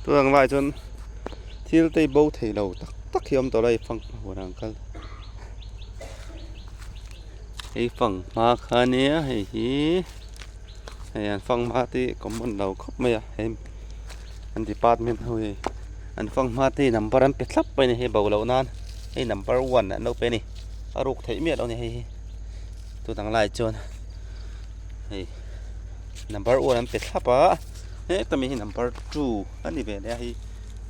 Tunang laiah chuan thil te hi bo thei lo tak tak hi a awm tawh lo a hei fanghma huanah an kal hei fanghma kha ania hei hi hei an fanghma te hi common lo khawp mai a hei an department ho hi an fanghma te hi number an pe thlap mai a ni hei bo loh nan hei number one an lo pe a ni a ruk theih miah loh a ni hei hi tunang laiah chuan hei number one an pe thlap a heta mi hi number two a ni ve leh a hei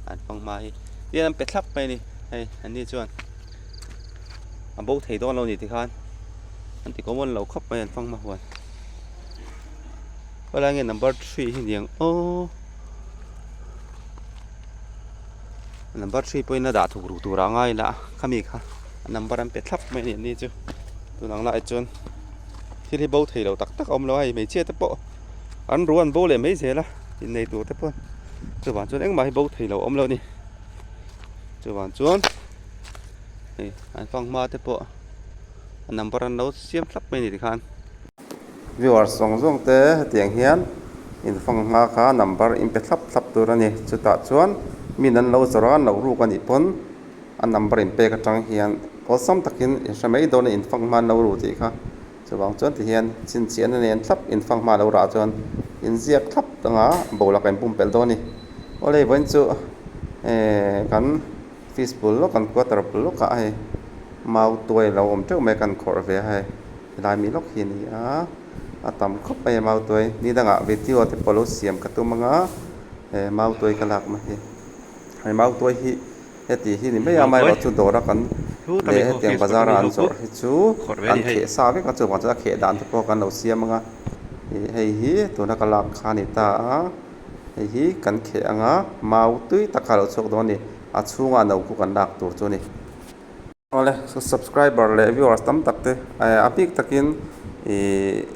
an fanghma hi tihian an pe thlap mai a ni hei an ni chuan a bo thei dawn lo a ni tikhan an ti common lo khawp mai an fanghma huan helai nge number three hi niang aw number three pawhin a dah thuk ruk tur ah a ngai la khami kha a number an pe thlap mai a ni an ni chu tunang laiah chuan thil hi bo thei lo tak tak a awm lo a hei hmeichhia te pawh an ru an bo leh mai zel a innei tur te pawh chuvang chuan engmah hi bo thei lo a awm lo a ni chuvang chuan hei an fanghma te pawh a number an lo siam thlap mai a ni tikhan. Viewers zawng zawng te hetiang hian in fanghma kha number in pe thlap thlap tur a ni chutah chuan min an lo zawrh a an lo ruk a nih pawn a number in pek atang hian awlsam takin in hre mai dawn a in fanghma an lo ru tih kha chuvang chuan tihian chhinchhiahna nen thlap in fanghma lo rah chuan in ziak thlap anga boruak a inpumpelh dawn a ni awle vawiin chu ehh kan Office bul lawk an quarter bul lawkah hei mau tuai a lo awm teuh mai a kan khawrh ve a hei helai mi lawk hi a ni a a tam khawp mai a mau tuai ni dangah video te pawh lo siam ka tum anga he mau tuai ka lakna hi hei mau tuai hi heti hi ni mai a amaherawhchu dawra kan leh hetiang bazar a an zawrh hi chu an kheh sa vek a chuvang chuan a kheh dan te pawh kan lo siam anga ih hei hi tuna ka lak kha a ni ta a. Hei hi kan kheh anga mau tui tak kha a lo chhuak dawn a ni. A chhungah no khu kan lak tur chu a ni. Awle subscriber leh viewers tam tak te a bik takin ih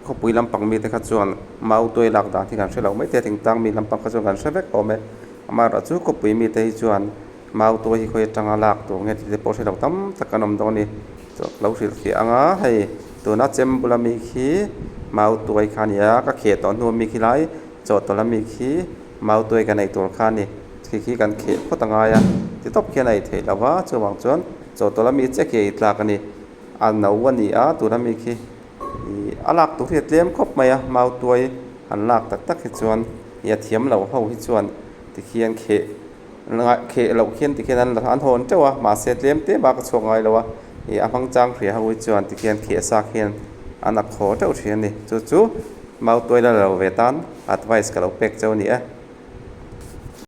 khawpui lampang mite kha chuan mau tuai lak dan hi kan hre lo mai thei a, thingtlang mi lampang kha chuan kan hre vek awm e. Amaherawhchu khawpui mite hi chuan mau tuai hi khawi atanga lak tur nge tih te pawh hre lo tam tak an awm dawn a ni. Lo hrilhfiah anga hei tuna chem bula mi khi mau tuai kha a ni a ka kheh tawh hnu ami khi lai chawhtawlh ami khi mau tuai kan ei tur kha a ni khi khi kan kheh phawt a ngai a ti tawp khian a ei theih loh a chuvang chuan chawhtawlh ami chiah khi a ei tlak a ni a no a ni a tuna mi khi ih a lak tur hi a tlem khawp mai a mau tuai an lak tak tak hi chuan ih a thiam lo ho hi chuan tikhian kheh. Kheh loh khian tikhian an an hawn teuh a mahse tlem te bak a chhuak ngai lo a ih a hmang chang hria ho hi chuan tikhian kheh sa khian an ak haw teuh thin a ni chu chu mau tuai la lo ve tan advice ka lo pek cheu a ni e.